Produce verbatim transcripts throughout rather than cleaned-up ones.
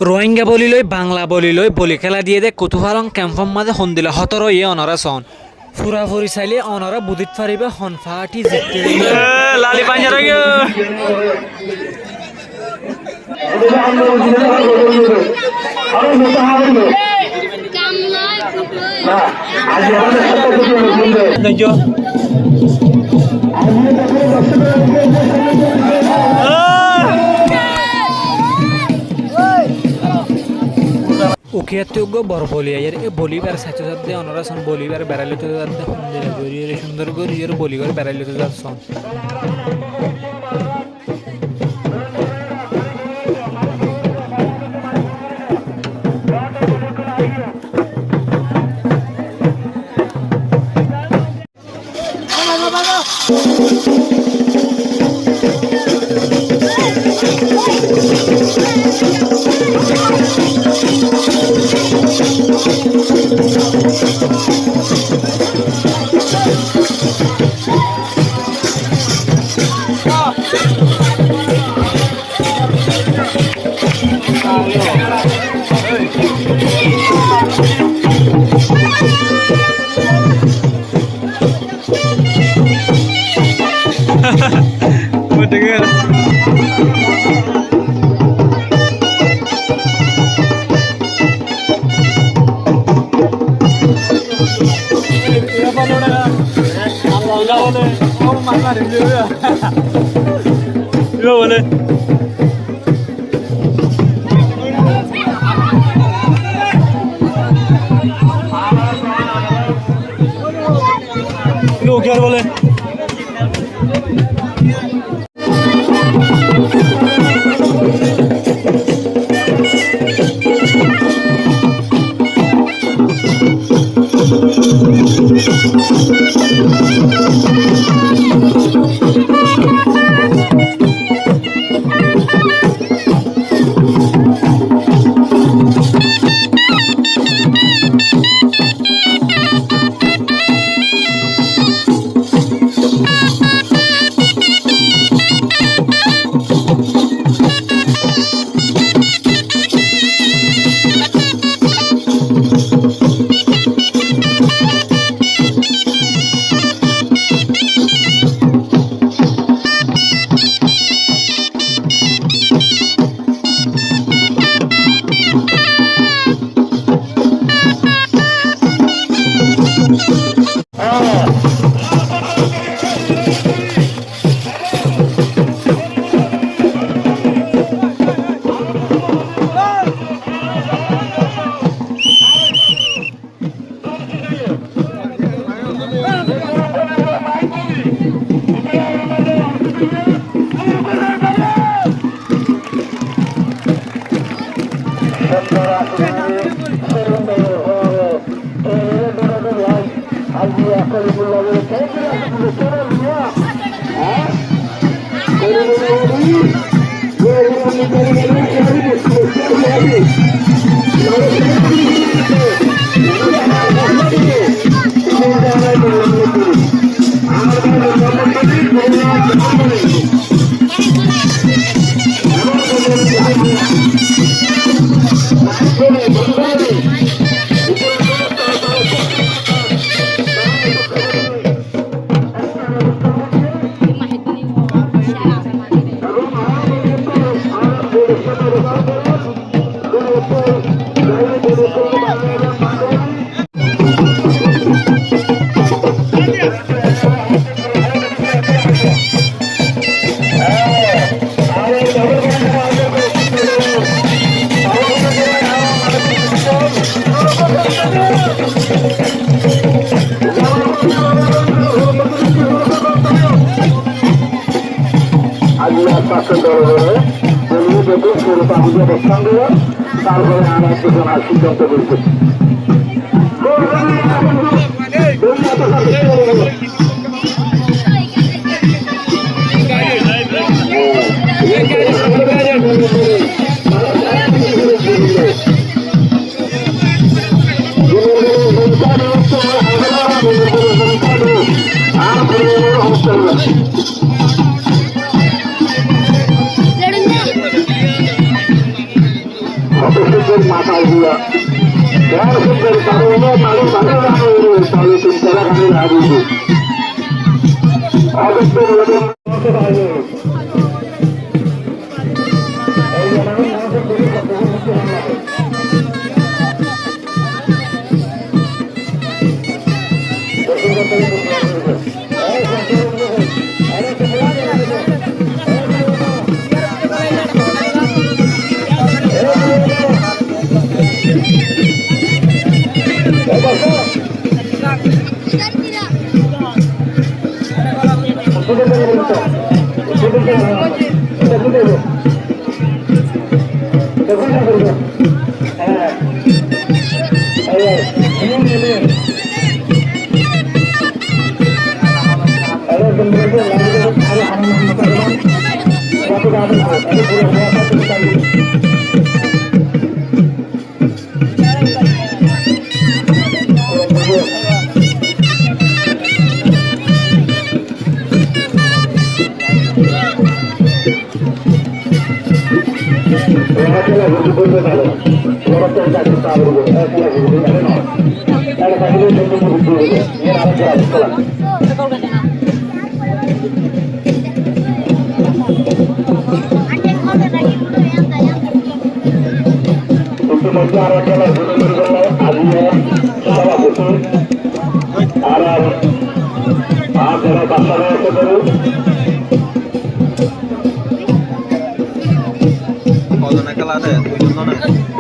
Rohingya boli loi, Bangla boli loi, boli kela diye de Kutupalang kemfor maze hondila hotor oye onora son. Furafuri saile onora buzit fariba hon parti zitte. Eh, lali panjar oye. Ukiyatte ugga bor boli ayer, e boli bar saito zadde, onora son boli bar berai loito zadde, hondila gori ere sundor gori ere boli gor berai loito zadde son. তারপরে আর এক দুজন আর সিদ্ধান্ত করবে।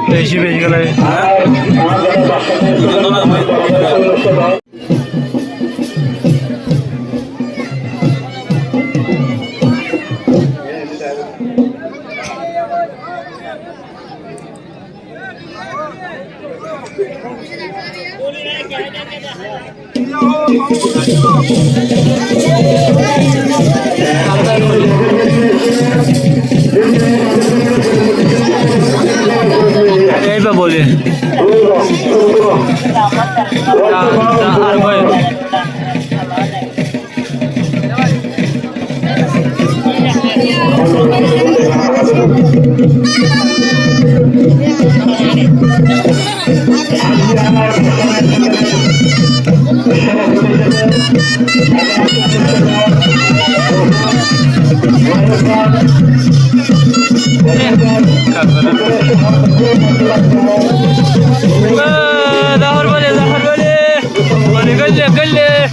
Beji, beji kalai. Ei, Baboli. Tá, tá, arma aí. Zahar bole, zahar bole. Bole, gelle, gelle.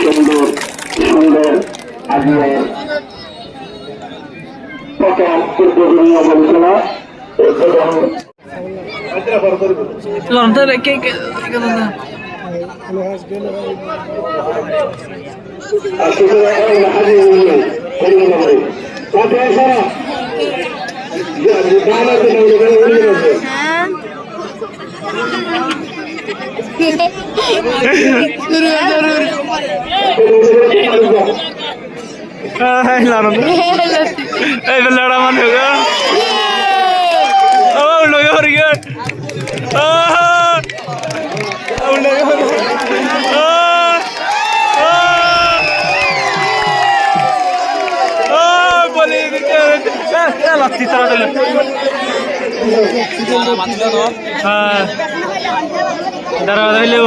সুন্দর, সুন্দর আজকে প্রথম উদ্বোধনী অবসর উদ্বোধন। Loranta be ke, ke, ke, ke, Ay, loranta. Ay, loranta. Oh, lo yo, yo. Ah! Ah! Ah! Ah! Boli, ah, ah, la titra de. Ah. Darwaza le.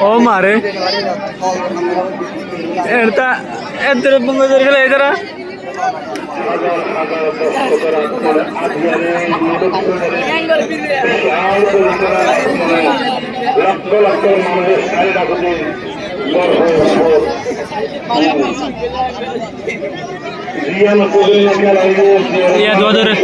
O mare. Erta, erta bungo der gele erta. Iya, dua dua.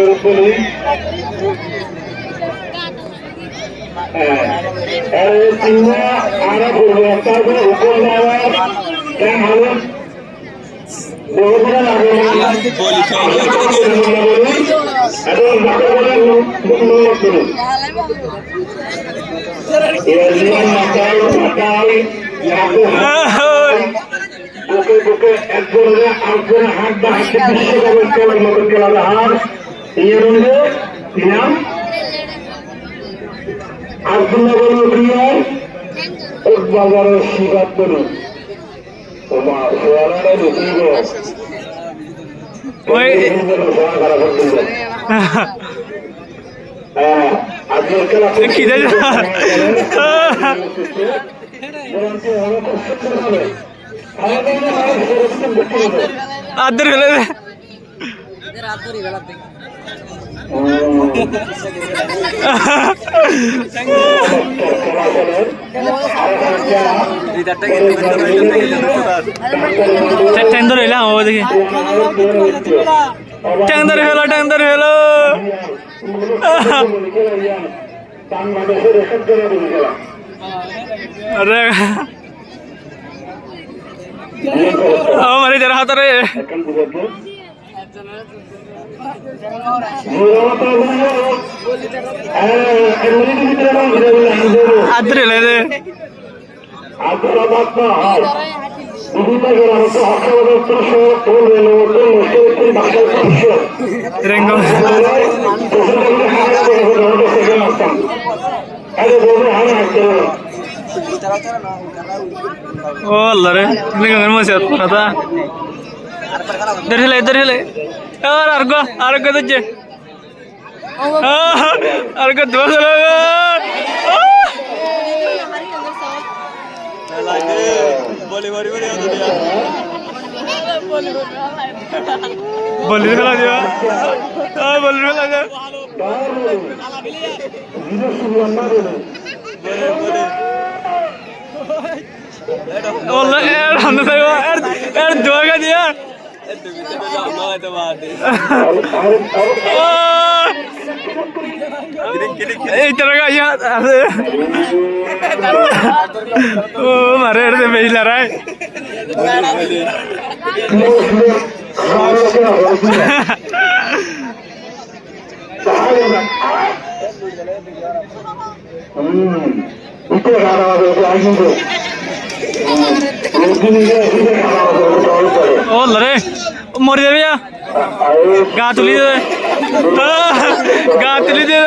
Buke buke, ekzone arekzonor hadde hadde bishekapor kela, motor kela da har. Iyan oldu, iyan. Abdullah Bolu Priyan, Kojbazaror Sibat Bolu. Oma, sualara lutigo. Oi. Ki de. Adır bile. Te-, tender hela, o deki. Tender hela, tender hela. Are. O mari, jara hata re. Adri le de. Rengo. O Allah re, ini kan masih ada. Dari sini, dari sini. Ar, argo, argo tu je. Ar, argo dua sala. Boli, boli, boli. Boli, boli, boli. Ah, boli, boli, boli. Wala, er, er, er, dua ka diya. Ah. Ei, tera ka ya. Oh, mare, er, de, me la rai. Ola re, mori debe ya. Gatuli de. Gatuli de.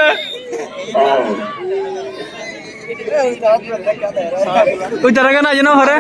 Ui, tera ka na, you know, hore.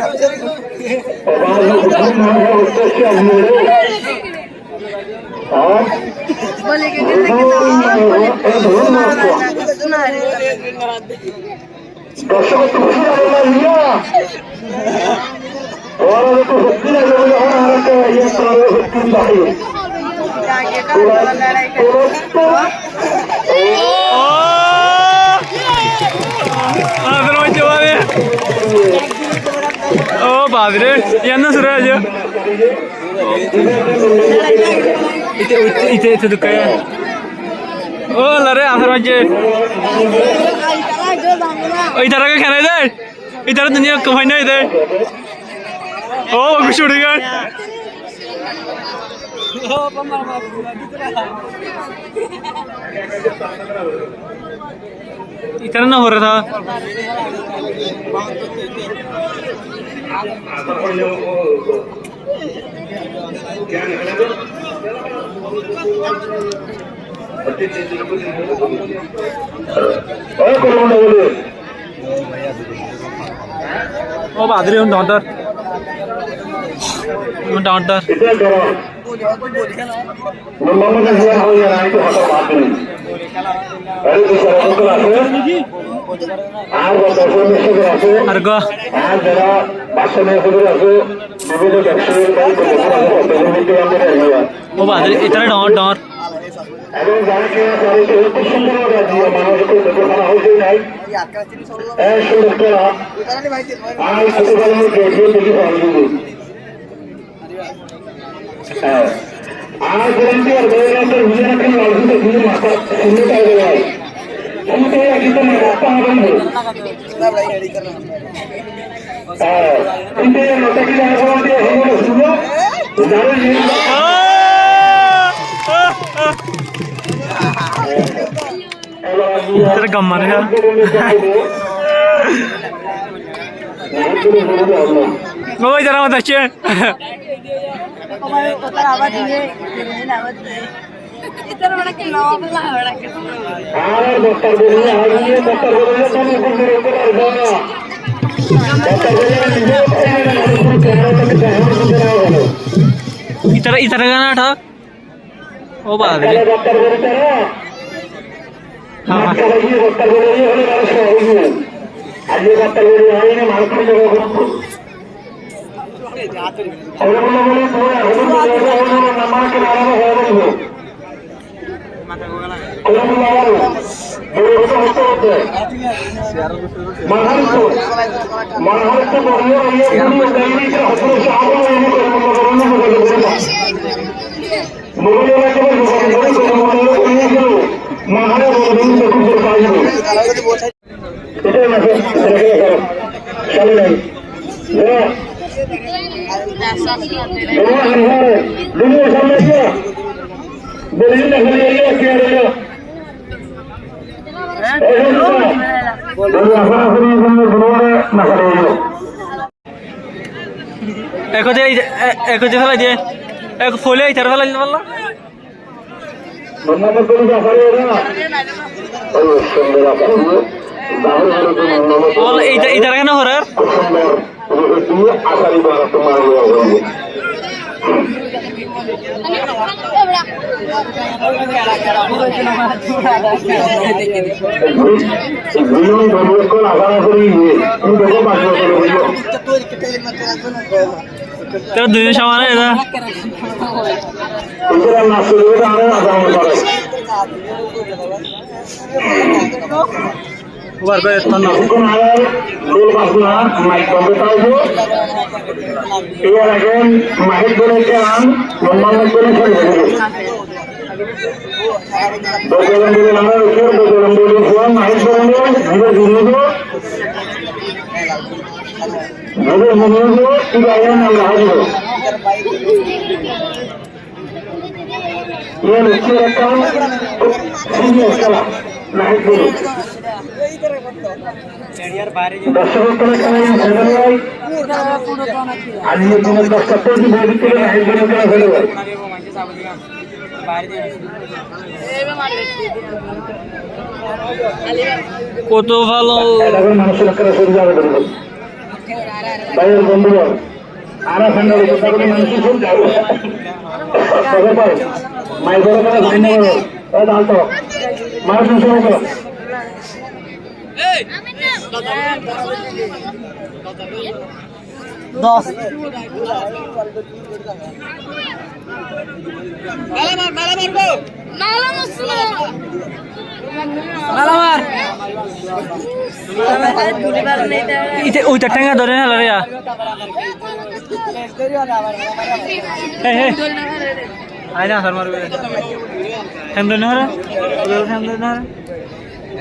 O padre, ya no se raya. Ite, ite, ite, ite, ite. O, la re, afer manche. O, itara ka khana de. Itara duniya ko bhai nahi de. O, kuch udi gaya. Itara na ho raha tha. O padre, un dondor. Un dondor. Argo. O padre, itara dondor. Ai, durante a guerra, durante a guerra, durante a guerra, durante a guerra. Tergamar ya. Baba, idhar aao, bachche. Idhar, idhar aana tha. O baat hai. Ha, ha. Eko de, e-, eko de felai de. Eko fole, itara felai de, fela. Wala, ita-, itara kena horar? Tera dunia samana eda. Ubar kore tanna. Dol basna, mic bambe taibo. Iyan agen, mic bole keran, normal mic bole keran. Bojorong bole nara rukir, bojorong bole fuan, mic bole, jibe junido. Jibe junido, iba ayan nang raha jibo. Iyan kira kan, sini kala, naik dulu. Dasar kala kala yang sana lai. Ani yang punya dasar tu di bawah itu naik dulu kala sana lai. Koto falo. Ada kan manusia kala sana lai dulu. Bayar bambu. Ara sanda lo kota ko mansi sun jao. Baba pai. Mai baba baba sanda lo. O dalto. Mara sun sun ko. Dos. Malamar, malamar, go. Malamar. Ite, uite tenga dore na lare ya. Hey, hey. Aina sar mar. Hem dore na re. Hem dore na re.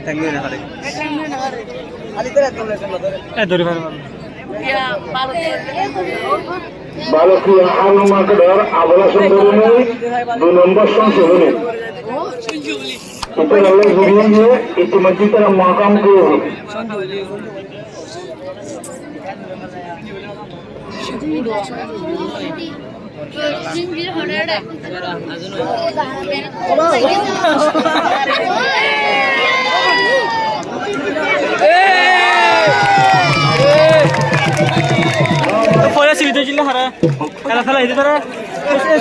Tenga dore na re. E dore na re. Balokiya anu makdar abala sunduruni, du nombor son sunduruni. Ita Allah zuriye, ita majid tara makam ko. Fole sibi do jilla hara. Kala fala idu tara.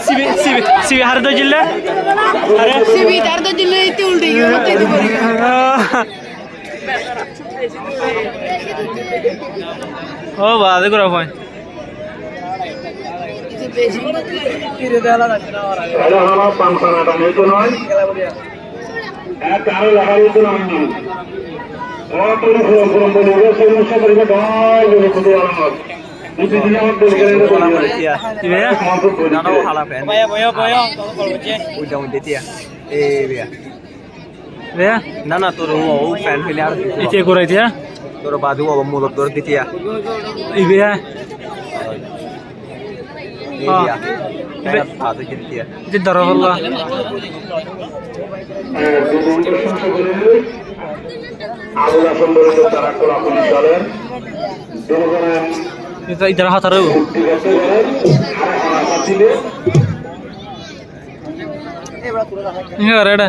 Sibi, sibi, sibi hara do jilla. Hara. Sibi hara do jilla iti ulti gyo, iti ulti gyo. O, baade gora fai. Ela hama pansana tani itu noi. Ela karo lagari itu noi. O, puri furan furan boli, o, seri musa boli ka dai boli kutu alam. Ibe ya? Nana, o hala fan. Uida, uida tia. E, ibe ya. Ibe ya? Nana, toro o fan fan ar. Ite kura tia? Toro badu o mulo dor tia. Ibe ya? Ibe ya. Ibe. Fan ar tia. Ite doro holla. Ita, ita hatara. Ini ada.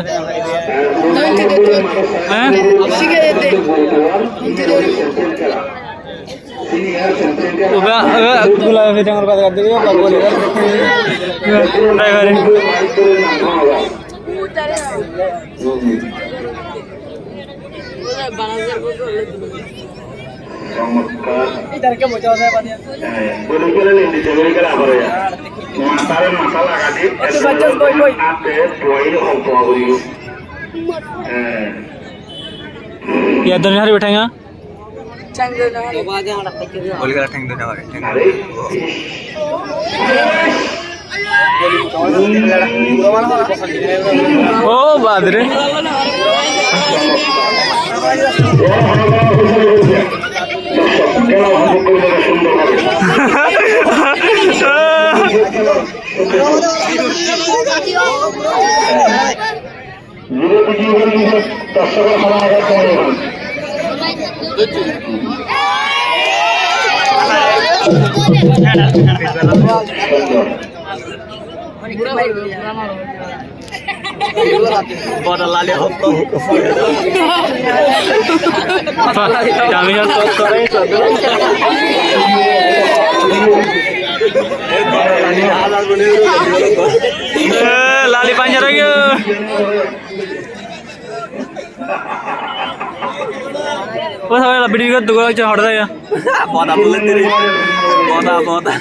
Hah? Uga, uga, gula, uga, jangan kata-kata, uga, uga, uga. Uga, uga, uga. চমৎকার। হ্যাঁ, বলে গেলে লেন্ডি চলে গেলে আবার হয়ে যায়। মাথার মাথা লাগা দি, আতে বই, বই। আতে বই অল্প করি। হ্যাঁ। Ya, doni hari baitheina. Bol gala, theng dona hore, theng. O baad re. Video, video, video, video, দর্শকের খাবার আগে কমে যাবে। বড় লালে হতো। আমি হতো করে তো। এ, লালি পাঞ্জারা গিয়ে। O sabe, la video dugo, acha, hot jayega. Boda bole tere. Boda, boda.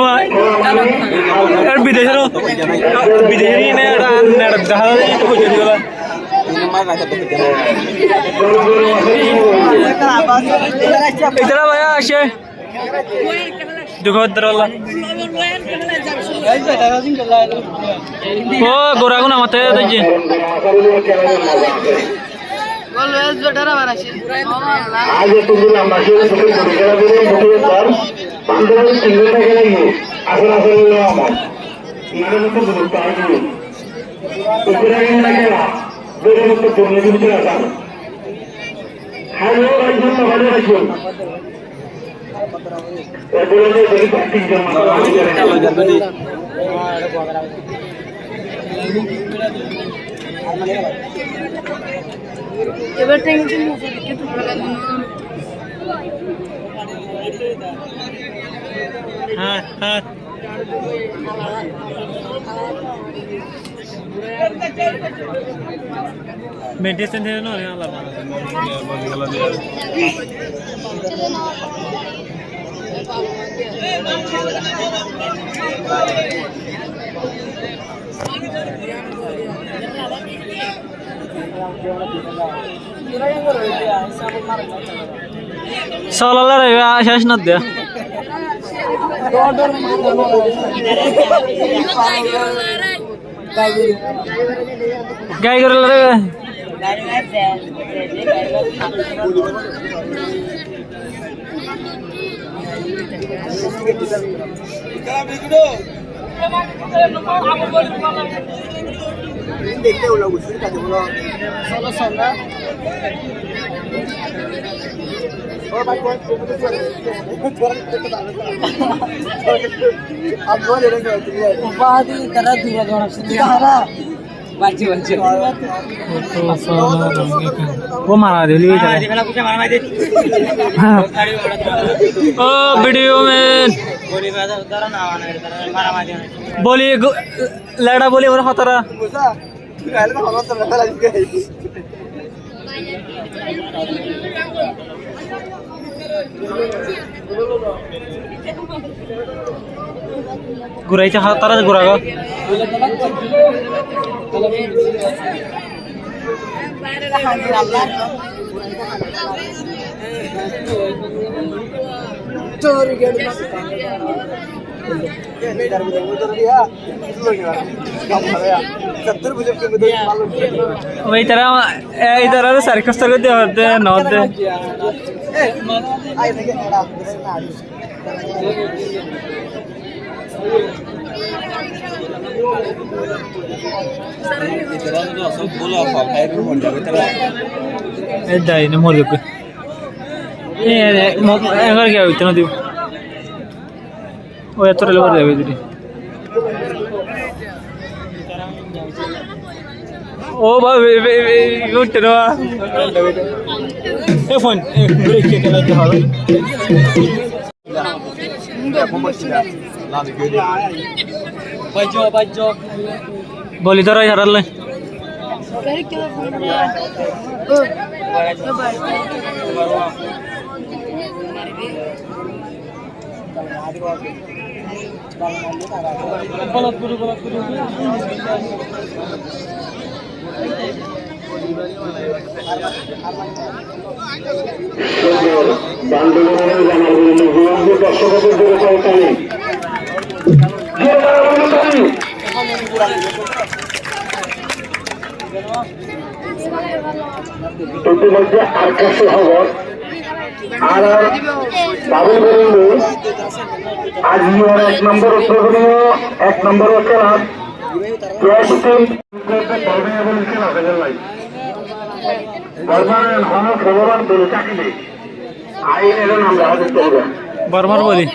Oi, er bideshero, bideshero ne era, ne era, dahara ne ko jodi wala. Itara baya ashe. Dugo dara wala. O, gora guna mate daji. Aje tunggu lamba sih, tunggu dulu, kira dulu, tunggu dulu, tar. Tunggu dulu, tunggu dulu, kira dulu. Asal, asal dulu, aman. Nada, tunggu dulu, tar dulu. Tunggu dulu, kira dulu. Dulu, tunggu dulu, kira dulu. Halo, Rajon, halo, Rajon. হ্যাঁ, হ্যাঁ। Medicine de no, ya la. Solo la re, ya, shash na de. Gai goro la re. वो मारा दे, लियो इधर। ओ video man. बोली, लड़ा बोली, और खतरा। Gura ise ha, tara gura ga. Oi, itara, e, itara sari kosto ko de, de, no de. E, dai, ne mori ko. E, ne, mo, e, ngar gaya, itna dibo. O ya, tore lo de, de. O ba, be, be, be, be, utte no ba. E phone, e, break ke kala de hala. Boli tara, tara le. ইতিমধ্যে আর কাছে খবর, আর আর বাবুল বলল, আজ ইয়ার এক নম্বর উদ্বোধনীয়, এক নম্বর খেলা, class team. বর্মার হন খবর বলে চাকরি। বর্মার বলি।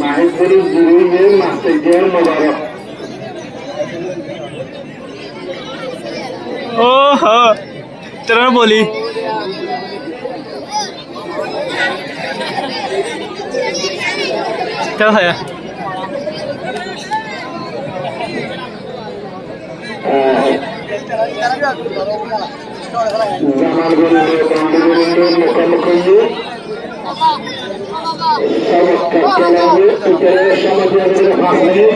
মাহেশ্বরী জুড়ি মে মাস্টার গেম মোবারক। ওহো, তোরা বলি। Tara saya. জামালগঞ্জের বান্ধবীর মুখোমুখি সমস্ত খেলায় উত্তরে সমাজের পাঁচ মিনিট,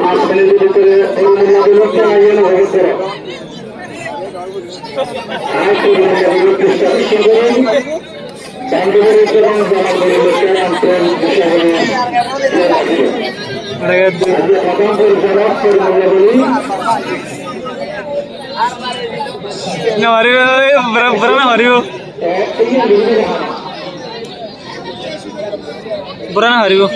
পাঁচ মিনিটের ভিতরে অনুমোদন জানাইয়েন অবসর। আর কি বলবো, চেষ্টা করুন। No, arriba, bra-, brana arriba. Brana arriba.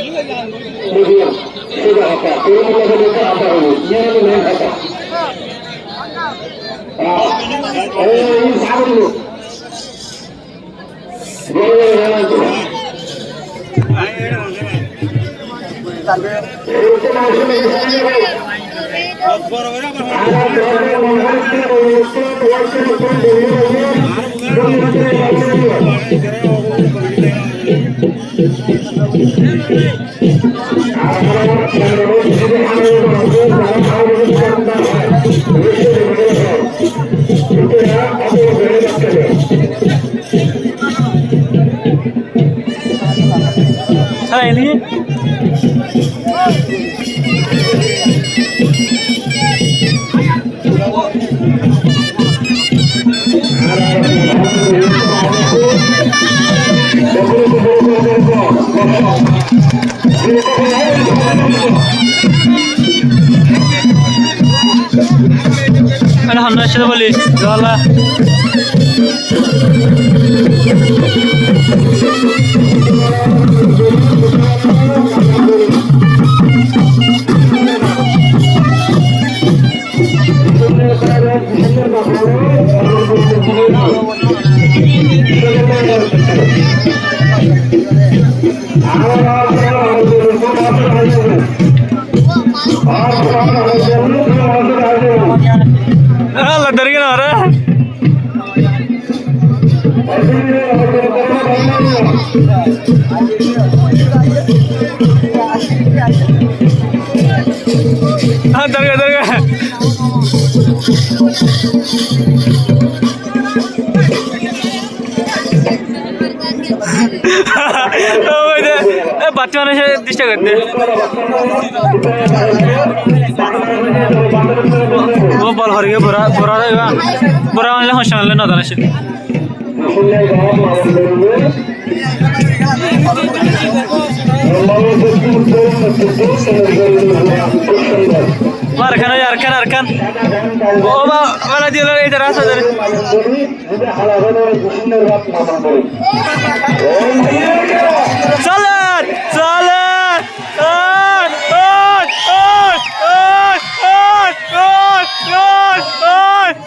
Honda sida boli, wala. Ala, dariga na ora. Ah, dariga, dariga. Oh, de. Eh, batti mane se diste karte. Wo bol horge bura, bura, bura. Bura mane le hon shan le no dana se. Arkan, arkan, arkan. Oba, bala diyorlar, ey tarafta dönün. Salın! Salın! Ay! Ay! Ay! Ay! Ay! Ay!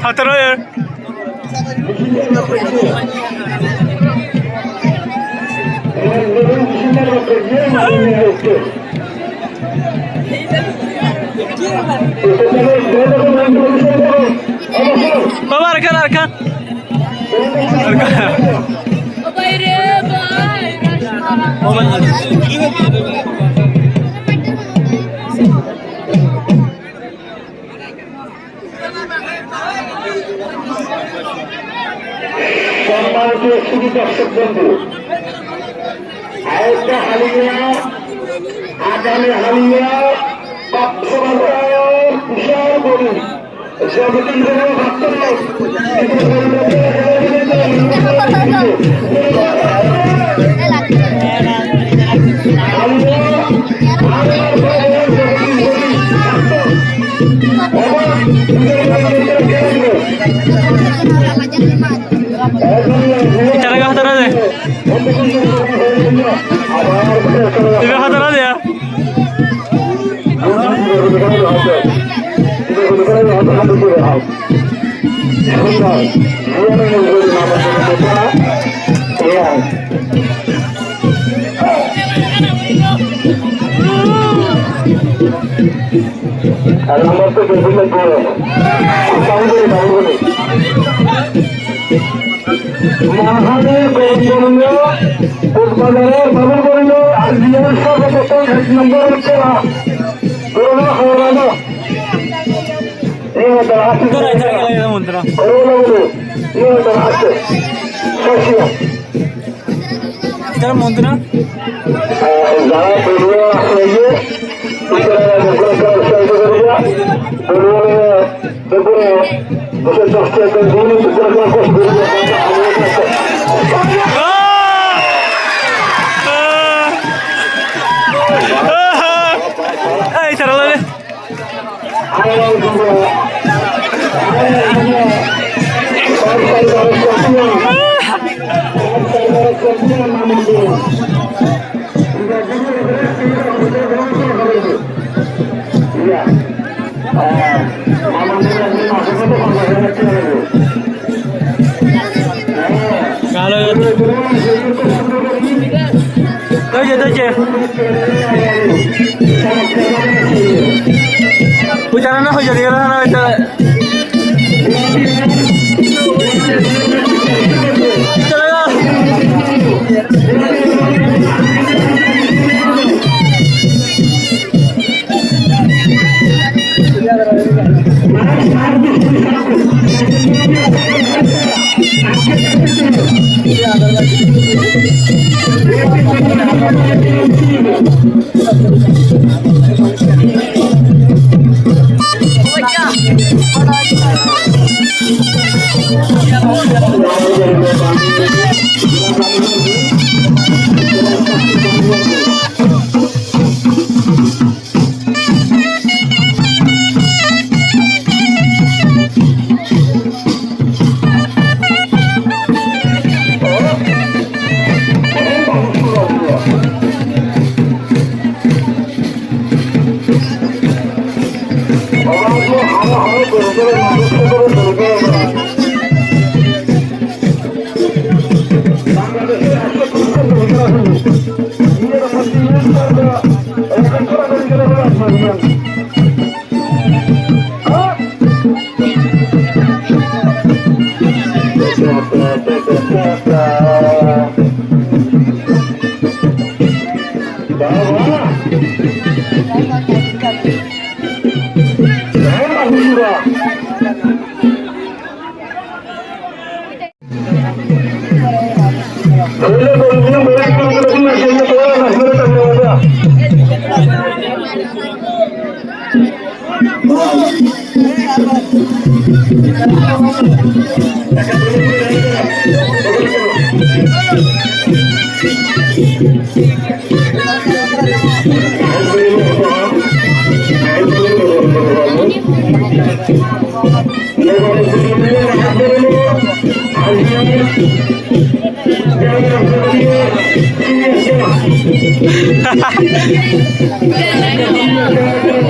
Hatırlayın. Baba, arkan, arkan. Arkan. সম্মানিত সুধী দর্শক বন্ধু, আয়োজক হালিয়া, আগামী হালিয়া, বাক্সবাজার, বিশাল গরু, Itara ka hatara de. Itara ka hatara de ya. Al nombre de Jesús le pido. Estamos gritando. Mahadev গরম করল, উৎপাদনের বাবুল করল, আর বিয়ার সর্বপ্রথম এক নম্বর হচ্ছে না। করোনা হওয়ানো। এই মতো আসছে। করোনা বলে, এই মতো আসছে। সত্যি। Itara monte na? যারা বেলুড়ে আসছে, ইতারা বেলুড়ে আসছে, বেলুড়ে, বেলুড়ে, বসে দশটা একজন দিন, বেলুড়ে কষ্ট করে। এই, তারা লাগে। Kalo yun. Oye, oye. Pucha, no, no, oye, digo, no, no, no.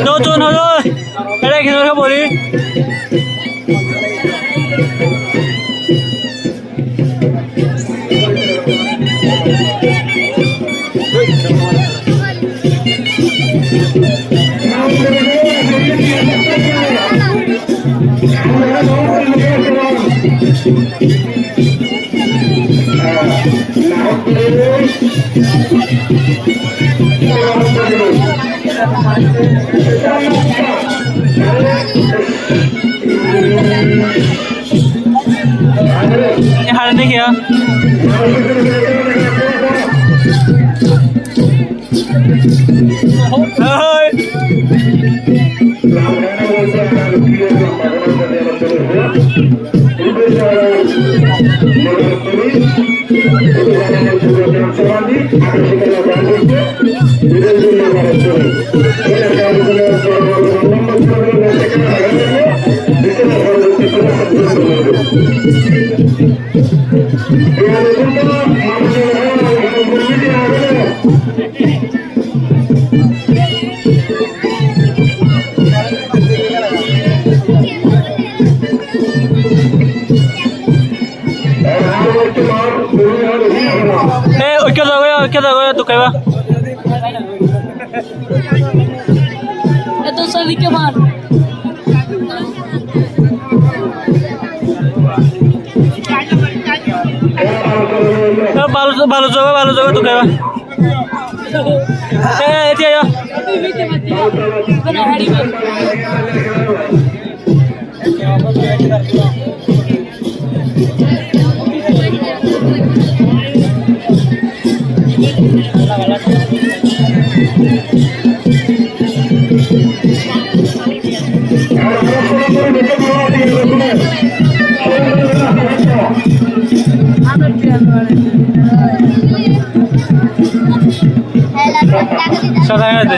Dotun, hoi, hoi. Ere, kino ka boli? Ini hal ini ya. Hai. Eh, oke, dago ya, oke, dago ya, tu kaiba. Esto es el que van. Eh, balu, balu joga, balu joga, tu kaiba. Eh, eh, tia ya. Sa kaya de.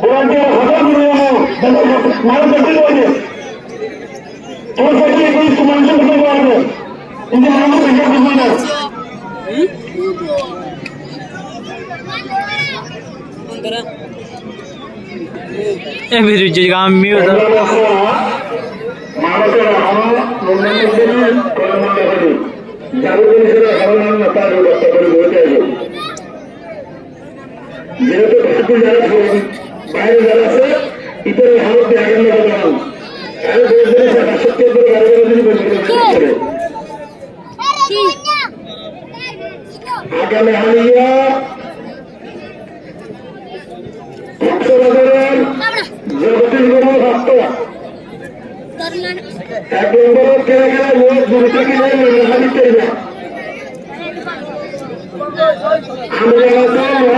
Durante la fatal duniya mo, mara fatal wajib. Tor fatal ko istumal se fatal wajib. Indi mara fatal ko istumal se. E, biru jega mi uda. Jehetu bahadur jara asen, baire jara asen, itaror halot de agar na badan. Agar dui zon se bahadur jara asen, itaror halot de agar na badan. Agami haliya, Kongsa Bazaror, Jagodish Goror Hatta. Ek nombor kere kere lo duri taki lo lo hadi teiba. Amra lo lo.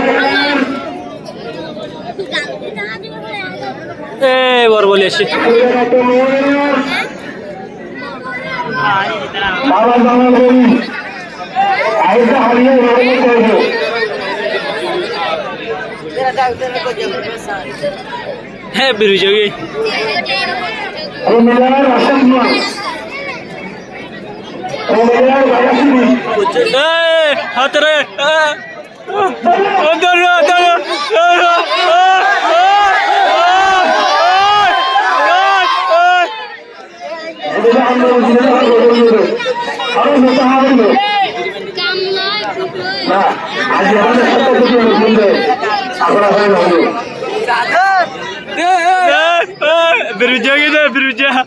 E, bor boli asse. Amra lo lo. Baba zaman boli. Aisa hariya lo lo. He, biru jagi. Hey, hatre. Andar, andar. Biru jagi de, biru jagi.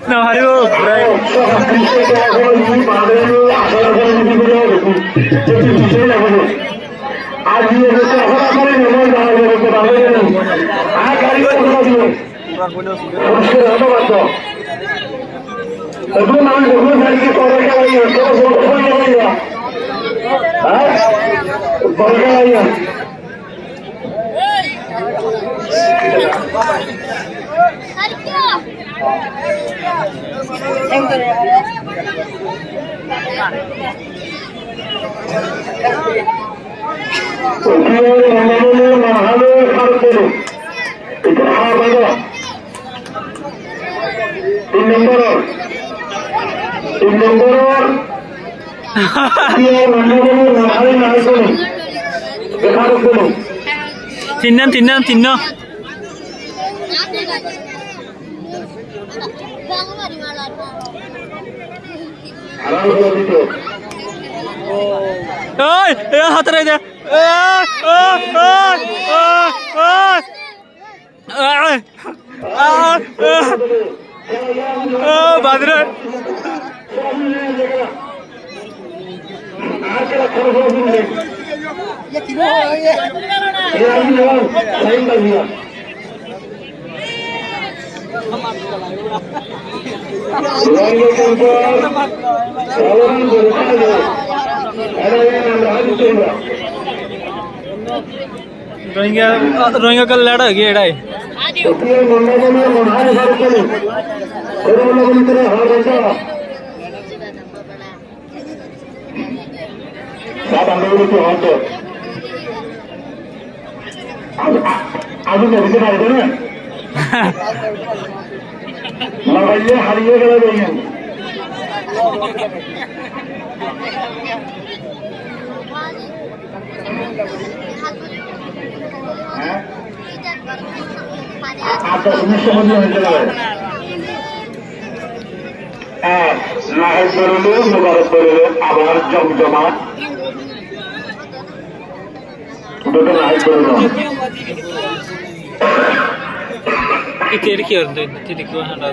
No, hari bo, bro. Tin nombor. Tin nombor. Tinnan, tinnan, tinnan. Ay, ay, hataray de. Ay, ay, ay, ay, ay. Ay, ay, ay. Ay, badre. Rohingya, Rohingya ka lada hogi, eda hi. Nahid Berulu, Mubarak Berulu, abar jomjoma. Ite eri ki yorumda, ite eri ki yorumda.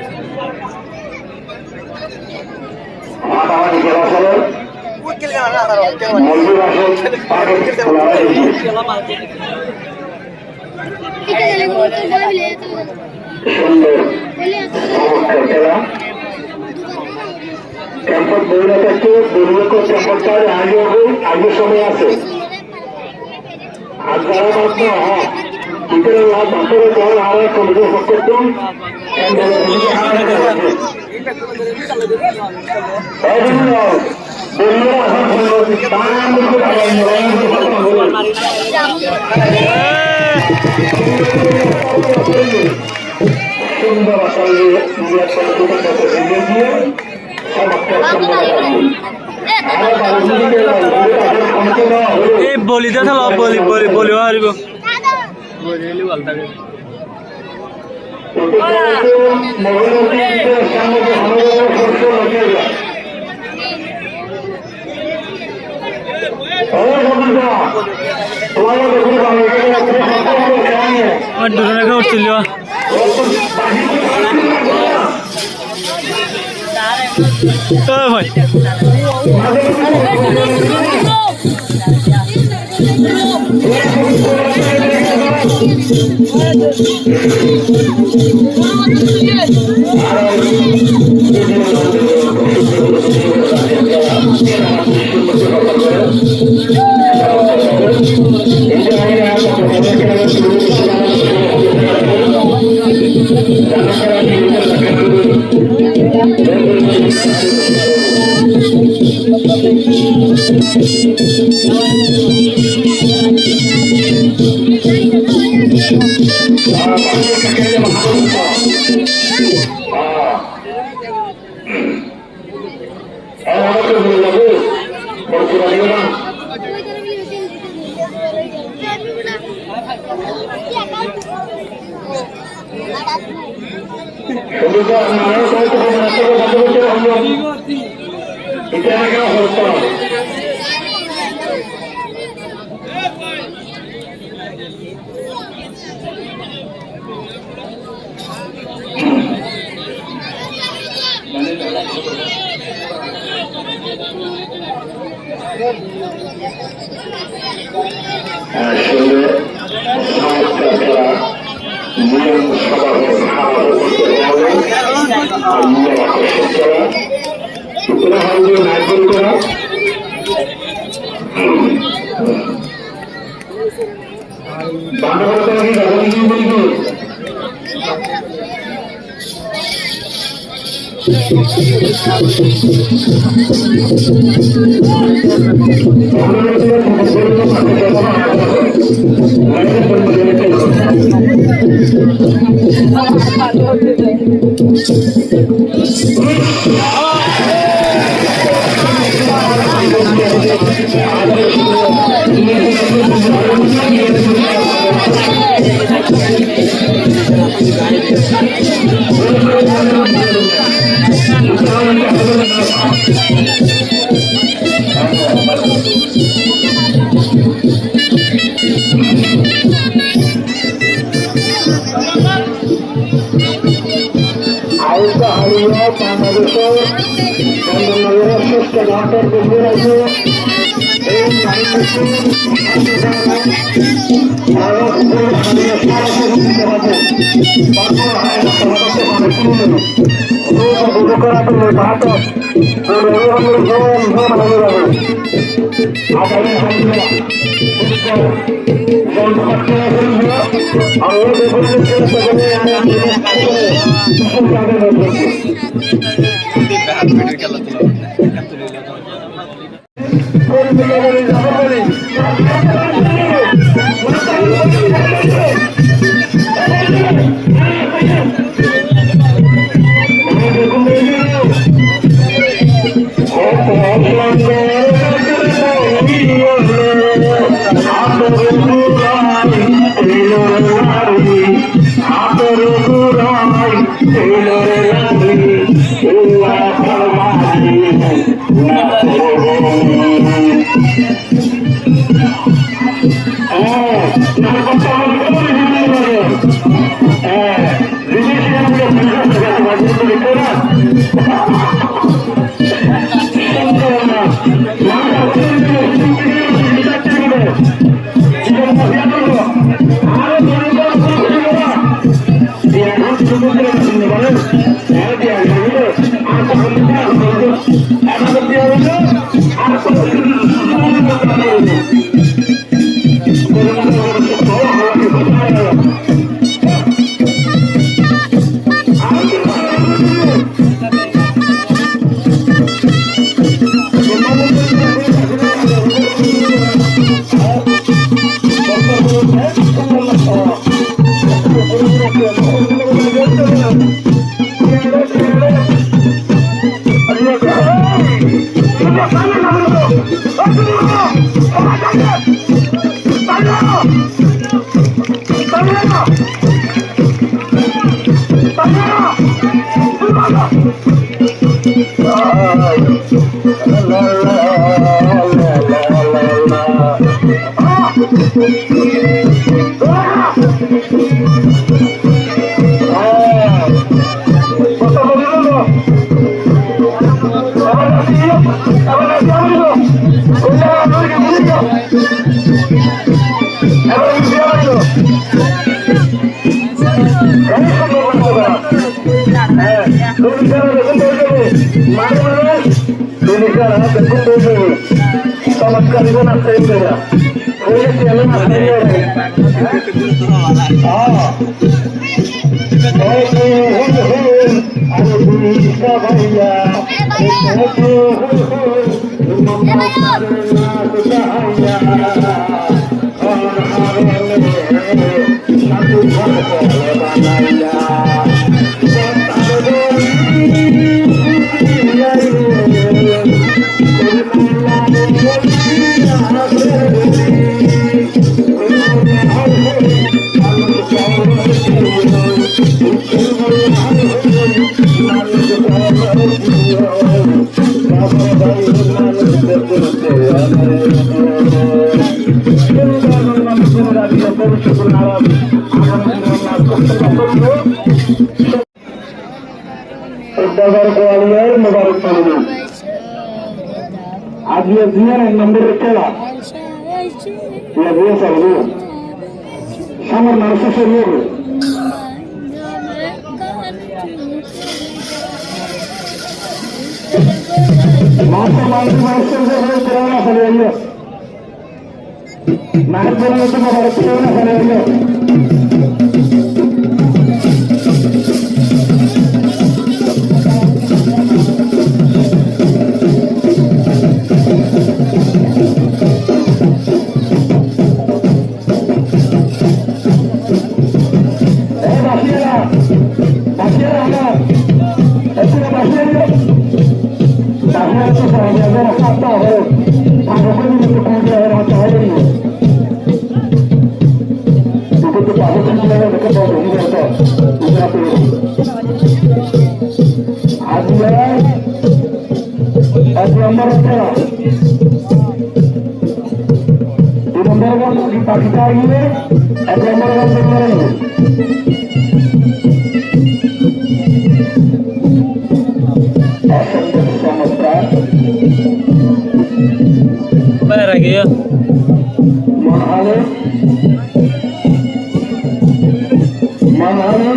Kempo dura tatu, dura ko kempo tari ayo, ayo somoi ase. E, boli de thala, boli, boli, boli haribo. Ama durana ka uthiliyo. Oy, bhai. Aida hariyo Bangladesho, Bangladesho ke doctor de mira yo, e, Bazar Gwalior, Mubarak Family. Aji aji en nombre de tela. Ya dia salvo. Samar narsu se luego. Master, master, master, se ve que era una familia. Master, master, master, se ve que era una familia. Ati nomor wan dipakita agiye, ati nomor wan dipakita agiye. Para agiye. Mahalo. Mahalo.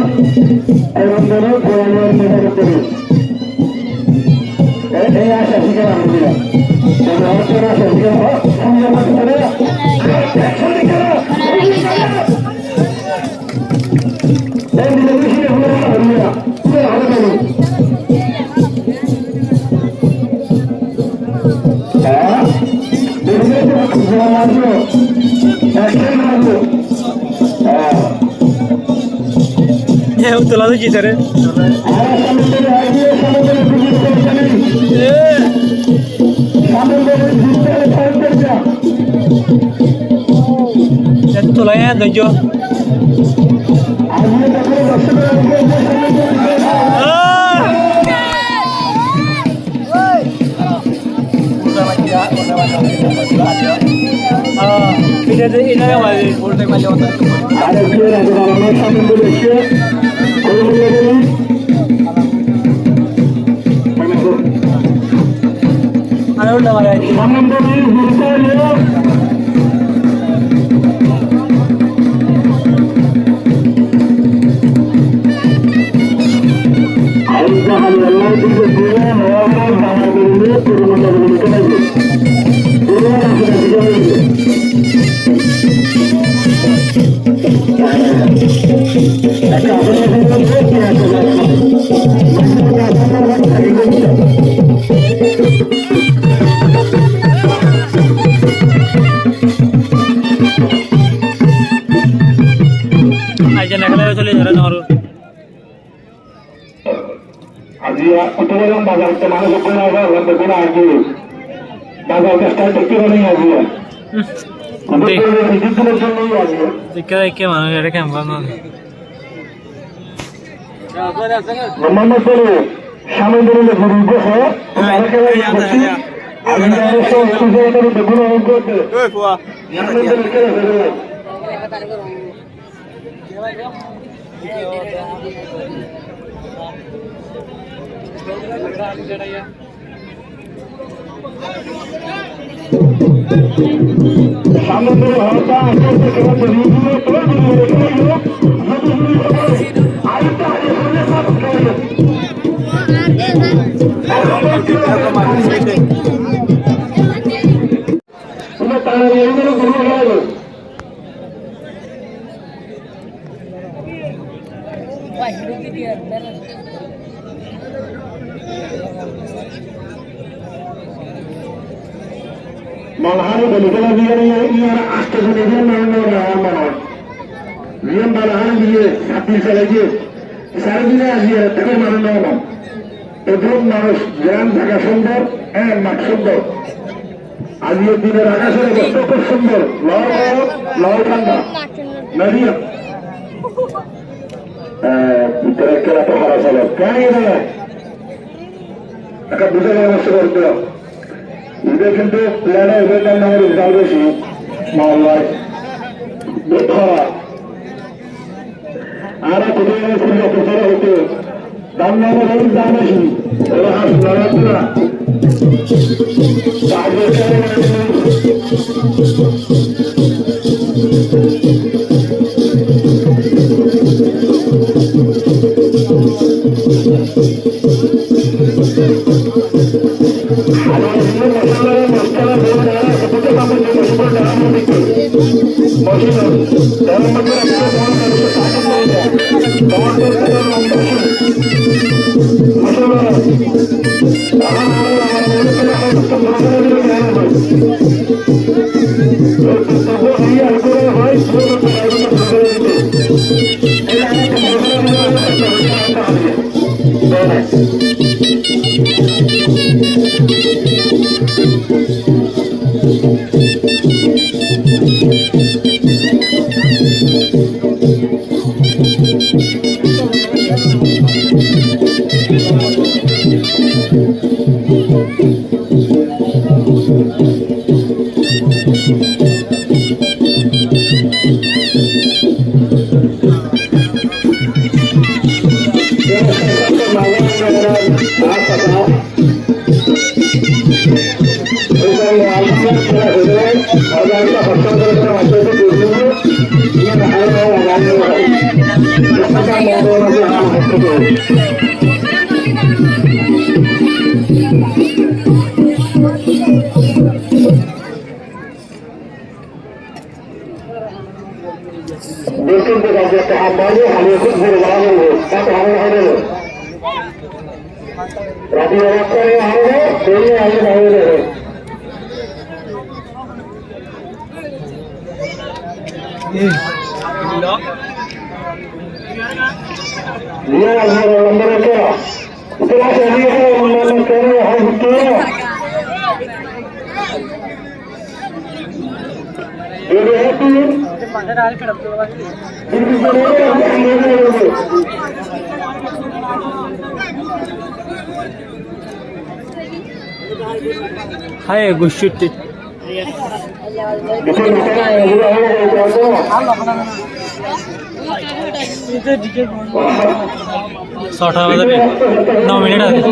Kurunduru, kurunduru, kurunduru. E, utuladu ki tare. E. Ya, utulaya, dojo. Ah! Aja na kala sole jara noru. Ajiya, kutu lang bazar te manu sukun aga, lang te kuna aji. Bazar te start te kira nahi ajiya. Dikka, dikka manu jare kam banu. Mama solo, shaman dole le guru go ho. Ara kala ya. Ajiya, so, so, so, so, so, so, so, so. Malhari beli kala biar ia ia asta sini dia mana mana mana. Dia malhari dia hati saya dia. Saya dia dia tapi mana mana. Itu harus jalan jaga sumber, eh, maksud. Aijjor dinor akasor obosta hub sundor, lou, lou thanda. Nadiya. Eh, bidire kela to hara solo. Kani de? Ekka buzai gelo, mushkil oibo. Ibe kintu plan oibo, dan nangor result besi. Mallai. Bit hara. Ara kudu yang sudah terserah itu. Dan nama dari zaman sini. Orang harus melakukan. Hai, gusuti. Sota bade no minit age.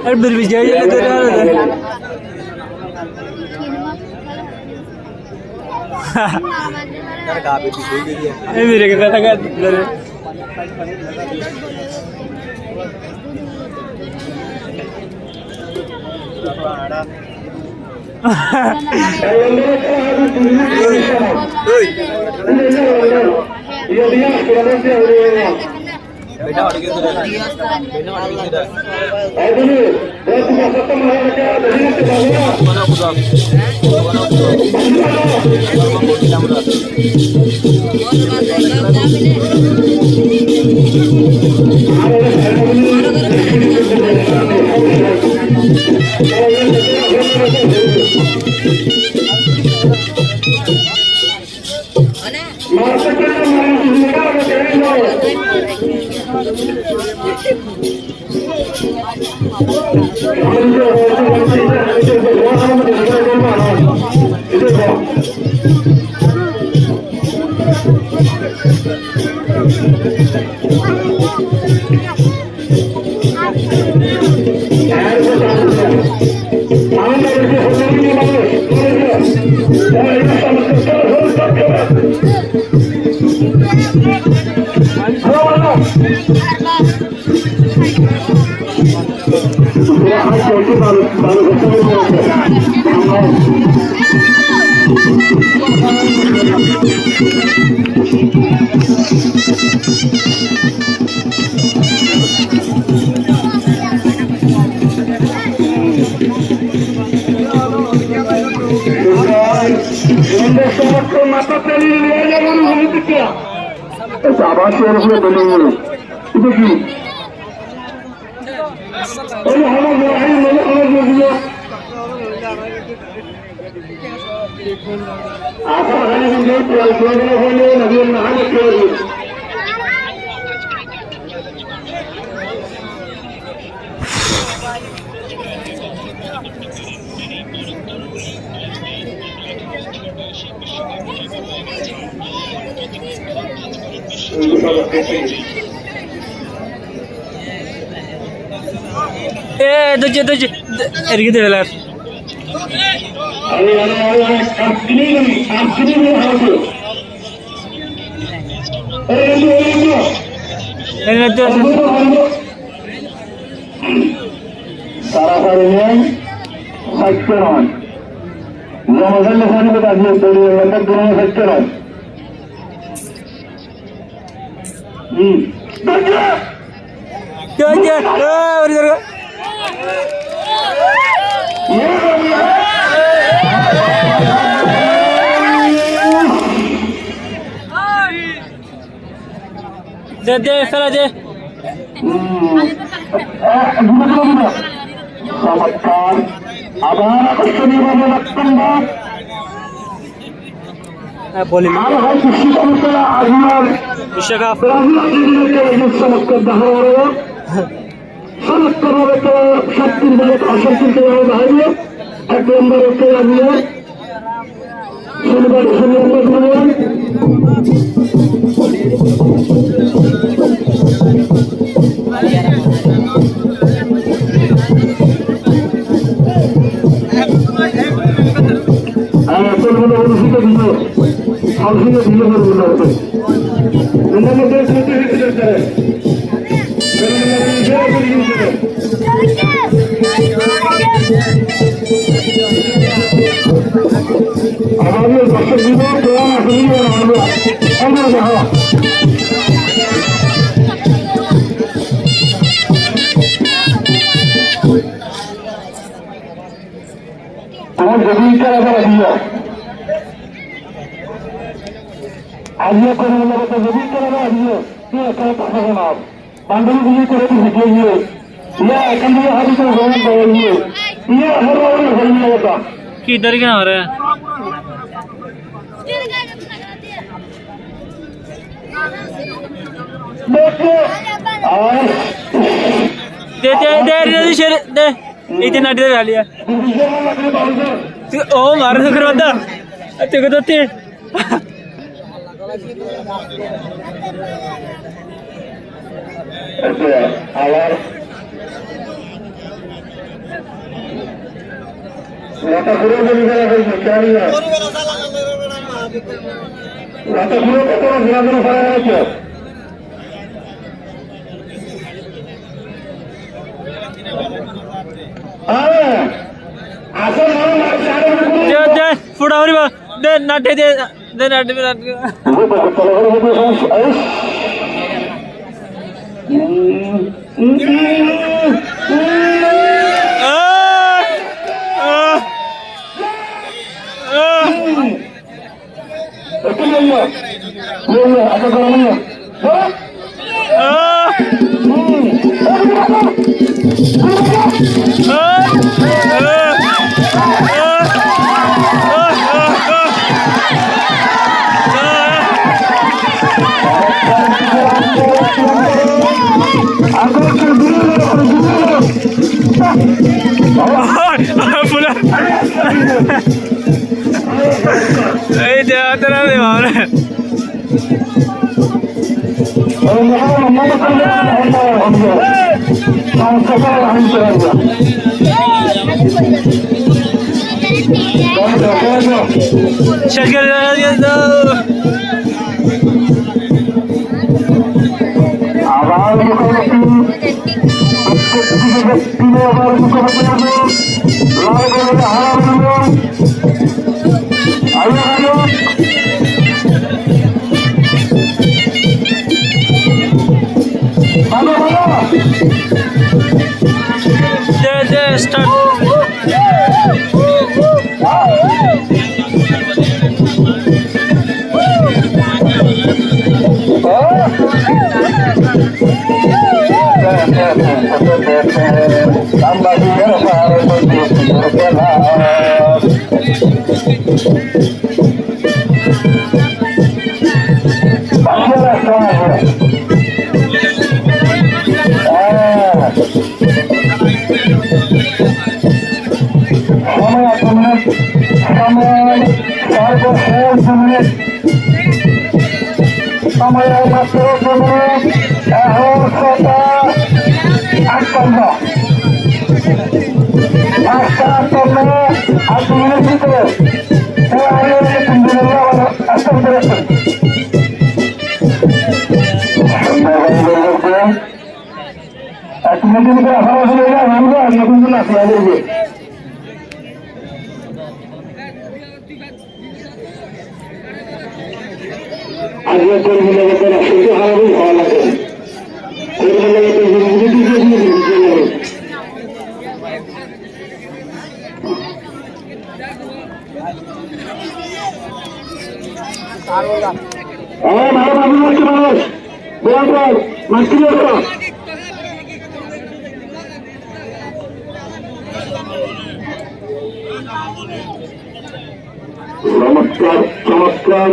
Ar bir bir cahil de. E, mira que está atacando. E, doce, doce. Ergi de velar. Sarasarinen saitteron. Ramazan da sani bada diye soruyor, bak durumu saitteron. Hmm. Gel, gel. Aa, beri, beri. De, de, sara de. Hmm. Selamatkan. Abang aku sendiri mau makan, Bang. Ha, boli. Al hal kisi ko mutala azman. Bishaka. Brazil adına bir savaşta daha var. Savaşta bebekte şartın bebek aşağı kimse daha var. Ekranlar ortaya alıyor. Seni bak, seni bak, seni bak. Ana, Ayer con la bota de Víctor Alario, mira, está pasando mal. Banderi bizi kore bizi geliye. Ya, kan dia hari ko zaman bayar ye. Ya, har orang hari ye. Ki idhar kya ho raha hai? Dekho. Aur De, de, de, de, de, de. Iti na de liya. O, mar do kar bata. Ati ko to ti. Acha, abar. Lata kuro ko ni kara koi kya nahi hai. Lata kuro ko to na kuro ko. De, de, fura hori ba. De, na de, de, de, na de, na de. Ah! Ah! Ah! Ei, te va a traer de madre. Start. समय आते हैं, समय, सर्वश्रेष्ठ समय, समय मात्र समय, এখন সেটা আটকান্ন। আটকান্ন, আর দুই মিনিট ভিতরে। এ, আরে, আরে, তিন মিনিট হলো, আবার আটকান্ন। চমৎকার, চমৎকার।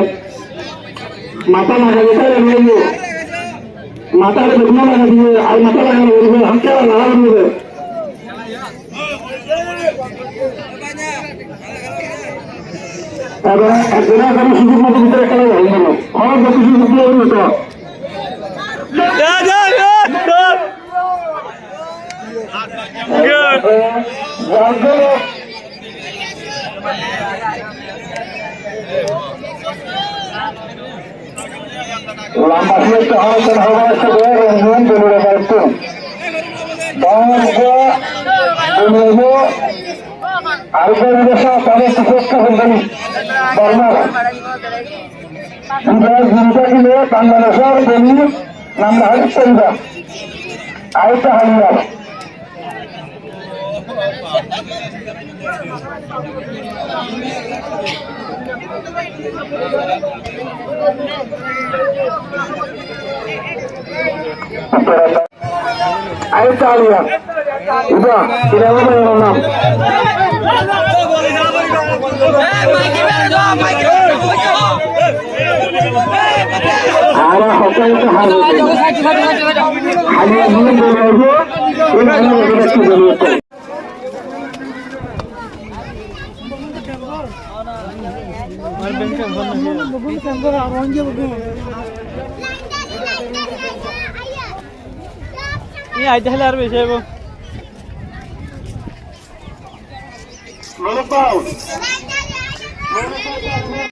মাথা লাগাই দিতে পারে না। মাথা লাগাই দিতে পারে না। আর মাথা লাগানো বলবে, হাতে লাগানো বলবে। এবার একজনের কাছে সুযোগ মতো ভিতরে খেলা যায় না। আমার যত সুযোগ দিয়ে অইল তো। যা, যা, যা, যা। Lamba fiesta, ahora se nos va a hacer un, un, un, un, un, un. Bangladeşe, Bormara. Ida yürüdekile Bangladeşe, Bormara, namda hadi senda. Ayta hallar. Ay, Italia. Iba, ina iba, ina iba. Ara, hotel ka har. Hadi, hadi, hadi. Ini aja lah, harus saya, Bu.